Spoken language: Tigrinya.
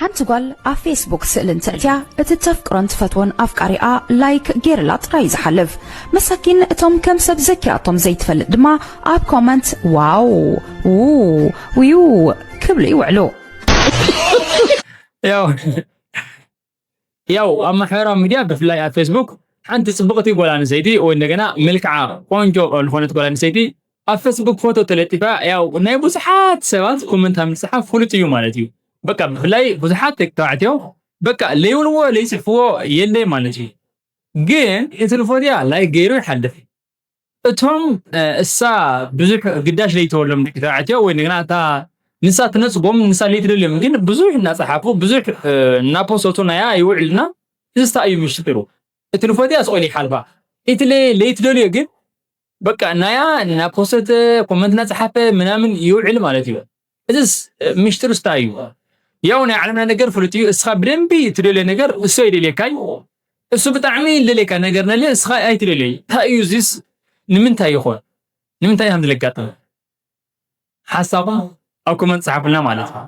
ሓንቲ ጓል ኣብ ፌስቡክ ስእሊ እንተእትያ፣ እቲ ተፍቅሮን ትፈትዎን ኣፍቃሪኣ ላይክ ጌርላ ጥራይ ዝሓልፍ። መሳኪን እቶም ከም ሰብ ዘኪራቶም ዘይትፈልጥ ድማ ኣብ ኮመንት ዋው፣ ው፣ ውዩ ክብሉ ይውዕሉ። ያው ያው ኣብ ማሕበራዊ ሚድያ ብፍላይ ኣብ ፌስቡክ ሓንቲ ፅብቕቲ ጓል ኣንስተይቲ ወይ እንደገና መልክዓ ቆንጆ ዝኾነት ጓል ኣንስተይቲ ኣብ ፌስቡክ ፎቶ ተለጢፋ ያው ናይ ብዙሓት ሰባት ኮመንት ኣብ ምፅሓፍ ፍሉጥ እዩ ማለት እዩ። በቃ ብፍላይ ብዙሓት ደቂ ተባዕትዮ በቃ ለይብልዎ ለይፅሕፍዎ የለ ማለት እዩ። ግን እቲ ልፎትያ ላይክ ገይሩ ይሓልፍ። እቶም እሳ ብዙሕ ግዳሽ ለይተወሎም ደቂ ተባዕትዮ ወይ እንደገና እታ ንሳ ትነፅጎም ንሳ ለይትደልዮም ግን ብዙሕ እናፀሓፉ ብዙሕ እናፖሰቱ ናያ ይውዕልና። እዚ ስታ እዩ ምሽጥሩ። እቲ ልፎትያ ስቆል ይሓልፋ። እቲ ለይትደልዮ ግን በቃ ናያ እናፖሰተ ኮመንት እናፀሓፈ ምናምን ይውዕል ማለት እዩ። እዚስ ምሽጥሩ ስታ እዩ። ያው ናይ ዓለምና ነገር ፍሉጥ እዩ። እስኻ ብደንቢ ትደልዮ ነገር እሱ ኣይደልየካይ። እሱ ብጣዕሚ ይደልየካ ነገር ነለ እስኻ ኣይትደልዮ። እንታይ እዩ እዚስ? ንምንታይ ይኾን? ንምንታይ ከም ዝለጋጥም ሓሳብኩም ኣብ ኮመንት ጸሓፉልና ማለት ነው።